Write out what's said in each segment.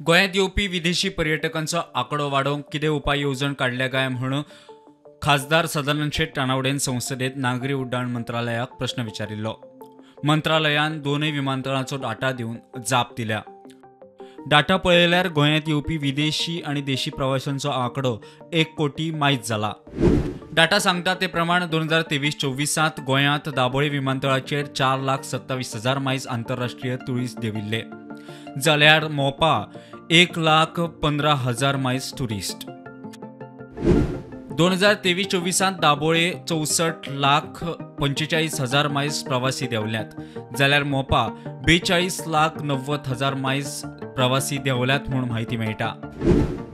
गोंयांत येवपी विदेशी पर्यटकांचो आंकडो वाडोवंक कितें उपाय येवजण काडल्या काय म्हूण खासदार सदानंद शेट तानावडेन संसदेत नागरी उड्डाण मंत्रालयाक प्रश्न विचारिल्लो. मंत्रालयान दोनूय विमानतळांचो डाटा दिवन जाप दिल्या. डाटा पळयल्यार गोंयांत येवपी विदेशी आनी देशी प्रवाशांचो आंकडो 1 कोटी मायज जाला. डाटा सांगता ते प्रमाण 2023-24 गोंयांत दाबोळे विमानतळाचेर 4,27,000 मायज आंतरराष्ट्रीय टुरिस्ट देविल्ले, जाल्यार मोपा 1,15,000 मायज टुरिस्ट. 2023-24 दाबोळे 64,45,000 मायज प्रवासी देंवल्यात, जाल्यार मोपा 42,90,000 मायज प्रवासी देंवल्यात म्हूण म्हायती मेळटा.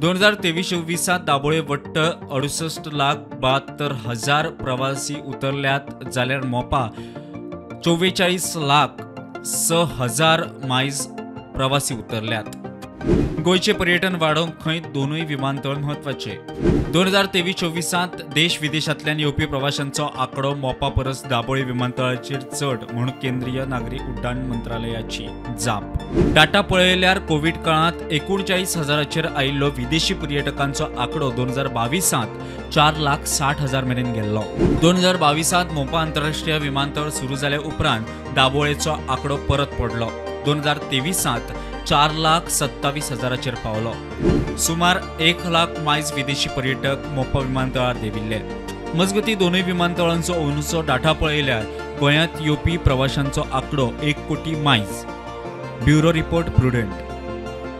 2023-24 दाबोळे वट्ट 68,72,000 प्रवासी उतरल्यात, जाल्यार मोपा 44,06,000 मायज प्रवासी उतरल्यात. गोंयचें पर्यटन वाडोवंक खंय दोनूय विमानतळ म्हत्वाचे. 2023-24 देश विदेशांतल्यान येवपी प्रवाशांचो आंकडो मोपा परस दाबोळे विमानतळाचेर चड म्हूण केंद्रीय नागरी उड्डाण मंत्रालयाची जाप. डाटा पळयल्यार कोवीड काळांत 39,000चेर आयिल्लो विदेशी पर्यटकांचो आंकडो 2022 4,60,000 मेरेन गेल्लो. 2022 मोपा आंतरराष्ट्रीय विमानतळ सुरू जाले उपरांत दाबोळेचो आंकडो परत पडलो. 2023 4,27,000चेर पावलो. सुमार 1 लाख मायज विदेशी पर्यटक मोपा विमानतळार देविल्ले. मजगती दोनूय विमानतळांचो अंदूचो डाटा पळयल्यार गोंयांत येवपी प्रवाशांचो आंकडो 1 कोटी मायज. Bureau report, Prudent.